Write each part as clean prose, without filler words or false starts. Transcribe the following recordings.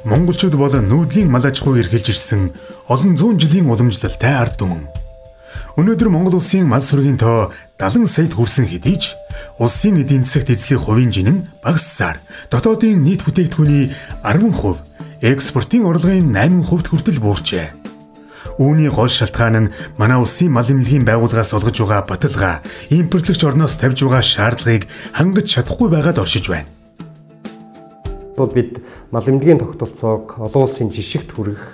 Монголчууд бол нүүдлийн мал аж ахуйг эрхэлж ирсэн олон зуун жилийн уламжлалтай ард түмэн. Өнөөдөр Монгол улсын мал сүргийн тоо 70 саяд хүрсэн хэдий ч улсын эдийн засагт эзлэх хувийн жин нь багассаар дотоодын нийт бүтээгдэхүүний 10%, экспортын орлогын 8% хүртэл буурчээ. Үүний гол шалтгаан нь манай улсын мал эмнэлгийн байгууллагаас олгож байгаа баталгаа, импортлогч орноос тавьж байгаа шаардлагыг хангаж чадахгүй байгаад оршиж байна. Бид мал эмнэлгийн тогтолцоог олон улсын жишгт хүргэх,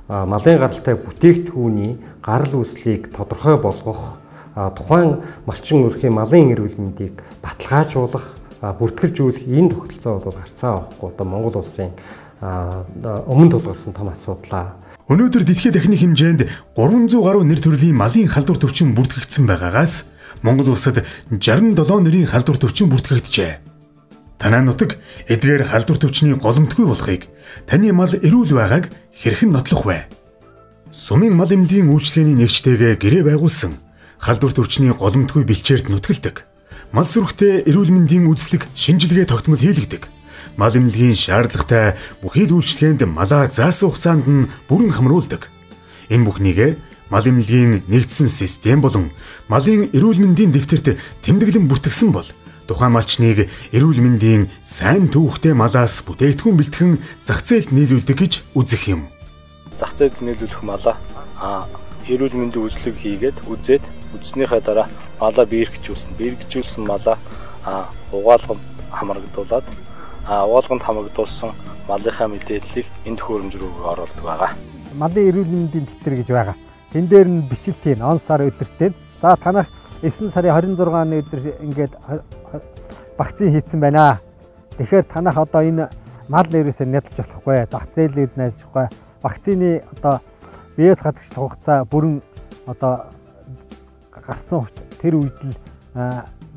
малын гаралтай бүтээгдэхүүний гарал үүслийг тодорхой болгох, тухайн малчин өрхийн малын эрүүл мэндийг баталгаажуулах, бүртгэлжүүлэх энэ тогтолцоо бол гарцаа авахгүй одоо Монгол улсын өмнө тулгарсан том асуудлаа. Өнөөдөр дэлхийд дахны хэмжээнд 300 гаруй нэр төрлийн малын халдвар төвчин бүртгэгдсэн байгаагаас Монгол улсад 67 нэрийн халдвар төвчин бүртгэгджээ. Танай нутаг эдгээр халдвар төвчний голомтгүй болохыг, таны мал эрүүл байгааг хэрхэн нотлох вэ? Сумын мал эмнэлгийн үйлчилгээний нэгжтэйгээ гэрээ байгуулсан халдвар төвчний голомтгүй бэлчээрт нутгалдаг. Мал сүрхтэй эрүүл мэндийн үзлэг шинжилгээ тогтмол хийлэгдэг. Мал эмнэлгийн шаардлагатай бүхий л үйлчилгээнд малаа заасан хугацаанд нь бүрэн хамруулдаг. Энэ бүхнийгээ мал эмнэлгийн нэгдсэн систем болон малын эрүүл мэндийн дэвтэрт тэмдэглэн бүртгэсэн бол тухайн малчныг эрүүл мэндийн сайн түүхтэй малаас бүтээгдэхүүн бэлтгэн зах зээлд нийлүүлдэг гэж үзэх юм. Зах зээлд нийлүүлэх малаа эрүүл мэндийн үзлэг хийгээд үзээд үзснийхээ дараа малаа биергжүүлсэн. Биергжүүлсэн малаа угаалганд хамрагдуулаад угаалганд хамрагдуулсан малынхаа мэдээллийг энэ төхөөрөмж рүү оруулдаг байгаа. Малын эрүүл мэндийн дэвтэр гэж байгаа. Тэн дээр нь бичилт хийн, он сар өдөртэй. За танах 9 сарын 26-ны өдөр ингээд вакцин хийцэн байна. Тэгэхээр танах одоо энэ мал ерөөсөө нэтлж болохгүй, зах зээлүүд найзахгүй. Вакцины одоо биеэс гадагшлах хугацаа бүрэн одоо гарсан тэр үед л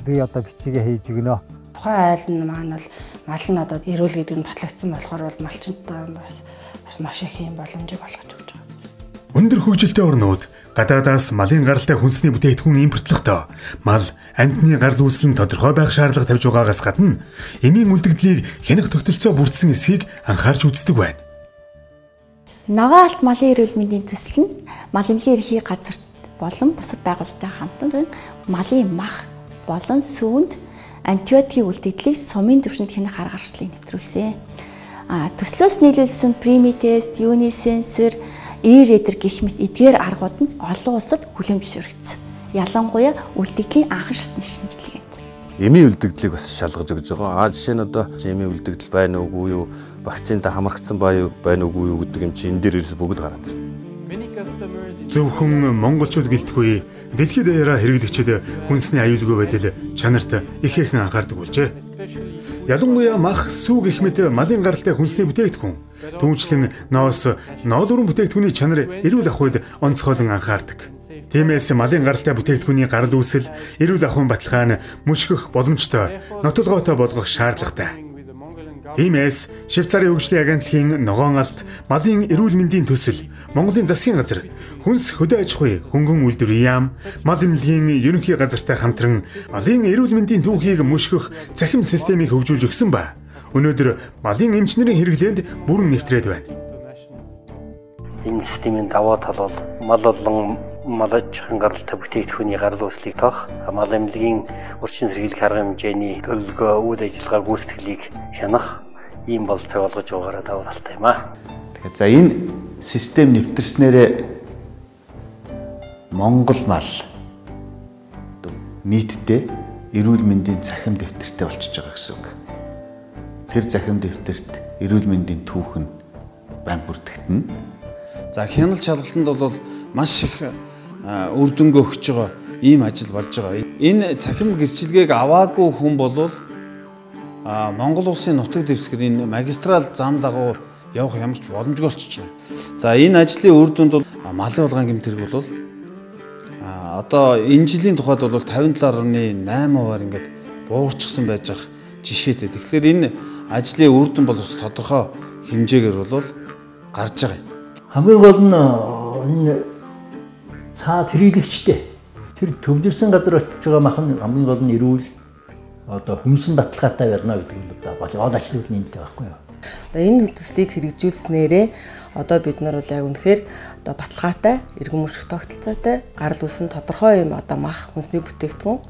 би одоо бичигээ хийж өгнө. Тухайн айл нь маань бол мал нь одоо эрүүл гэдэг нь батлагдсан болохоор бол малчинтай бас маш их юм боломжийг олгож өгч байгаа гэсэн. Өндөр хөгжилтэй орнууд гадаадаас малын гаралтай хүнсний бүтээгдэхүүн импортлохдоо мал амьтны гарал үүсэл нь тодорхой байх шаардлага тавьж байгаагаас гадна эмийн үлдэгдлийг хянах тогтолцоо бүрдсэн эсхийг анхаарч үздэг байна. Ногоон алт малын эрүүл мэндийн төсөл нь мал эмнэлгийн ерхий газарт болон бусад байгууллагатай хамтран малын мах болон сүүнд антибиотикийн үлдэгдлийг сумын түвшинд хянах арга барилыг нэвтрүүлсэн. Төслөөс нийлүүлсэн Примитест, Юнисенсор, Эредер гэх мэт эдгээр аргууд нь олон улсад хүлээн зөвшөөрөгдсөн. Ялангуяа үлдэгдлийн анхан шатны шинжилгээнд. Эмийн үлдэгдлийг бас шалгаж өгч байгаа. Жишээ нь одоо эмийн үлдэгдэл байна уугүй юу, вакцинтай хамрагдсан байна уугүй юу гэдэг юм чи энэ дээр ерөөс бүгд гараад ирнэ. Зөвхөн монголчууд гэлтгүй дэлхийд даяараа хэрэглэгчид хүнсний аюулгүй байдал чанарт ихээхэн анхаардаг болжээ. Ялангуяа мах, сүү гэх мэт малын гаралтай хүнсний бүтээгдэхүүн, түүнчлэн ноос, ноолуурын бүтээгдэхүүний чанар эрүүл ахуйд онцгойлон анхаардаг. Тиймээс малын гаралтай бүтээгдэхүүний гарал үүсэл, эрүүл ахуйн баталгаа нь мөшгөх боломжтой, нотолгоотой болгох шаардлагатай. Тиймээс Швейцарын хөгжлийн агентлагийн ногоон алт, малын эрүүл мэндийн төсөл, Монголын засгийн газар, хүнс хөдөө аж ахуй, хөнгөн үйлдвэрийн яам, мал эмнэлгийн ерөнхий газартай хамтран малын эрүүл мэндийн түүхийг мөшгөх цахим системийг хөгжүүлж өгсөн ба өнөөдөр малын эмч нарын хэрэглээнд бүрэн нэвтрээд байна. Энэ системийн даваа тал бол мал болон мал аж ахуйн гаралтай бүтээгдэхүүний гарал үүслийг тоох, мал эмнэлгийн урьдчилан сэргийлэх арга хэмжээний төлөвлөгөө, үйл ажиллагаа гүйцэтгэлийг хянах ийм бололцоог олгож байгаараа даваа талтай юм аа. Тэгэхээр за энэ систем нэвтэрснээрээ Монгол мал нийтдээ эрүүл мэндийн цахим дэвтэртэй болчихж байгаа гэсэн үг. Тэр захим дэвтэрт эрүүл мэндийн түүх нь байн бүртгэгдэнэ. За хяналт шалгалтанд бол маш их үр дүнгээ өгч байгаа ийм ажил болж байгаа. Энэ цахим гэрчилгээг аваагүй хүн бол Монгол улсын нутаг дэвсгэр энэ магистрал зам дагуу явах ямар ч боломжгүй болчихж байгаа. За энэ ажлын үр дүнд бол малын хулгайн гэмт хэрэг бол одоо энэ жилийн тухайд бол 57.8%-аар ингээд буурчихсан байж байгаа жишээтэй. Тэгэхээр энэ ажлын үр дүн бол бас тодорхой хэмжээгээр бол гарч байгаа юм. Хамгийн гол нь энэ цаа трэлэгчтэй тэр төвлөрсөн газар очиж байгаа мах нь хамгийн гол нь эрүүл одоо хүмсэн баталгаатай байна гэдэг нь одоо гол ажлууд нь энэ л байхгүй юу. Одоо энэ төслийг хэрэгжүүлснээрээ одоо бид нар бол яг үнэхээр одоо баталгаатай, эргэн мөшөх тогтолцоотой, гарал үүсэн тодорхой юм одоо мах, хүнсний бүтээгдэхүүн,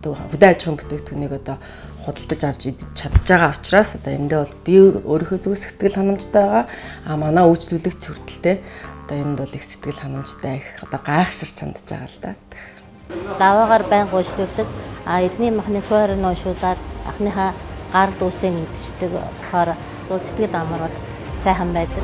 одоо хөдөө аж ахуйн бүтээгдэхүүнийг одоо худалдаж авч идэж чадж байгаа учраас одоо эндээ бол би өөрийнхөө зүг сэтгэл ханамжтай байгаа. А манай үйлчлүүлэгч хүртэлтэй одоо энд бол их сэтгэл ханамжтай, их одоо гайхширч хандж байгаа л да. Даваагаар байнга үйлчлүүлдэг. А эдний махны фойр нь уншуулад анхныхаа гарал үүслийг мэдчихдэг болохоор зул сэтгэл амар бол сайхан байдаг.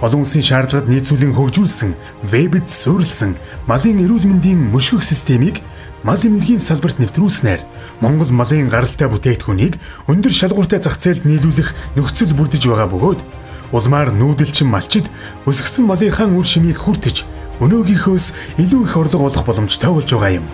Олон улсын шаардлагад нийцүүлэн хөгжүүлсэн, вебд суурилсан малын эрүүл мэндийн мөшгөх системийг мал эмнэлгийн салбарт нэвтрүүлснээр Монгол малын гаралтай бүтээгдэхүүнийг өндөр шалгууртай зах зээлд нийлүүлэх нөхцөл бүрдэж байгаа бөгөөд улмаар нүүдэлчин малчид өсгсөн малынхаа үр шимийг хүртэж өнөөгийнхөөс илүү их орлого олох боломжтой болж байгаа юм.